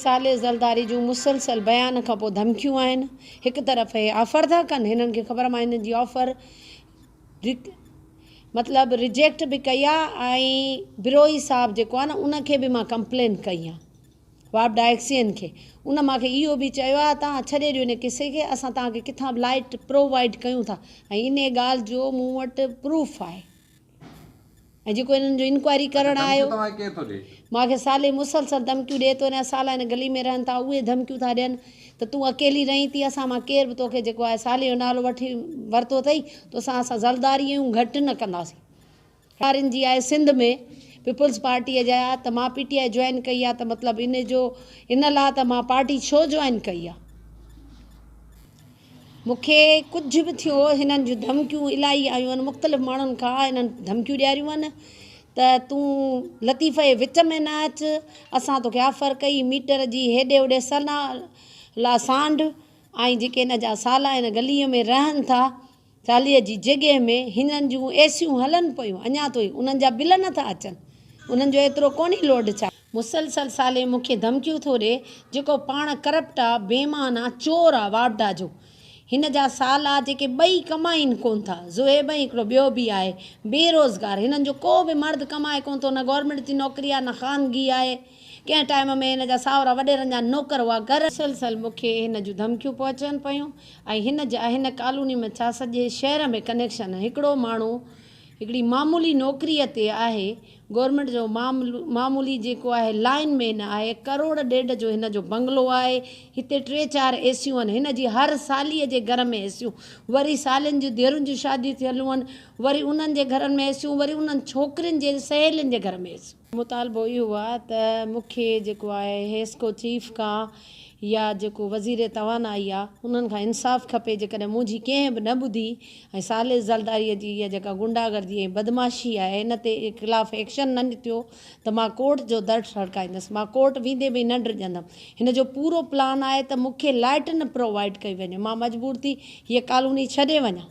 صالح زرداري جون مسلسل بيان کان پوء ڌمڪيون آهن. هڪ طرف اهي آفر ٿا ڪن، هنن کي خبر مان هنن جي آفر مطلب ريجيڪٽ به ڪئي آ ۽ بروهي صاحب جيڪو آ نه ان کي به مان ڪمپلين ڪئي آ واپڊا ايڪسين کي ان مان کي اهو به چيو آ توهان ڇڏي ڏيو ان قصي کي اسان توهان کي ڪٿان به لائٽ پرووائيڊ ڪيون ٿا ۽ ان ڳالهه جو مون وٽ پروف آهي. ۽ جيڪو انهن جو انڪوائري ڪرڻ آيو مان کي صالح مسلسل ڌمڪيون ڏئي ٿو هن سالا هن گلي ۾ رهن ٿا اهي ڌمڪيون ٿا ڏين ته تون اڪيلي رهين ٿي اسان مان ڪير به توکي جيڪو آهي صالح جو نالو وٺي ورتو اٿئي توسان اسان زرداري آهيون گهٽ نه ڪنداسين. وارن جي آهي سنڌ ۾ پيپلز پارٽيء جا ته مان پي ٽي I join ڪئي آهي ته مطلب ان جو ان لاء ته مان پارٽي ڇو جوائن ڪئي آهي. مون کي ڪجهه به ٿيو هنن جون ڌمڪيون الاهي آيون آهن مختلف ماڻهن کان هنن ڌمڪيون ڏياريون آهن ته تون لطيف جي وچ ۾ نه اچ اسان توکي آفر ڪئي ميٽر جي هيڏي هوڏي سنا لا سانڍ ۽ جيڪي هن جا سالا هن گليء ۾ رهن ٿا چاليهه جي جڳهه ۾ هنن جون اي سيون هلن پيون اڃا توئي انهن جا بل نه ٿا اچن انهن جو ايترو ڪونهي لوڊ ڇا. مسلسل صالح مون کي ڌمڪيون ٿو ڏي جيڪو پاڻ ڪرپٽ آ بيمان آ چور آ واپڊا جو هن جا سالا جيڪي ٻئي ڪمائين ڪون ٿا زوهيب ۽ هڪڙو ٻيو به آهي بيروزگار هنن جو ڪو به مرد ڪمائي ڪون ٿو نه گورنمينٽ جي نوڪري آ نه خانگي آهي ڪنهن ٽائيم ۾ هن جا ساهورا وڏيرن جا نوڪر هئا گهر مسلسل مون کي هن جون ڌمڪيون پهچن پيون ۽ هن جا هن ڪالوني ۾ ڇا سڄي شهر ۾ ڪنيڪشن هڪڙو ماڻهو هڪڙي معمولي نوڪريء تي آهي گورنمينٽ جو معمولي جيڪو آهي لائن مين آهي ڪروڙ ڏيڍ جو هن جو بنگلو آهي هتي ٽي چار اي سيون آهن هن جي هر ساليء جي گهر ۾ اي سيون وري سالين جون ڌيئرن جون شاديون ٿيل هئن وري انهن جي گهرن ۾ اي سيون وري انهن ڇوڪرين جي سهيلين جي گهر ۾ اي سيون. مطالبو اهو آهي ته مون کي جيڪو آهي حيسڪو چيف کان يا جيڪو وزير توانائي آهي انهن کان انصاف کپي جيڪڏهن منهنجي ڪنهن به نه ٻڌي ۽ صالح زرداري جي اها جيڪا غنڊا گردي ۽ بدمعاشي آهي ان تي خلاف ايڪشن نه ٿيو ته مان ڪورٽ جو در ٺڙڪائيندس مان ڪورٽ ويندي به نه ڊڄندم هن جو پورو پلان آهي ته مون کي لائٽ نه پرووائيڊ ڪئي وڃي مان مجبور ٿي هيء ڪالوني ڇڏي وڃان.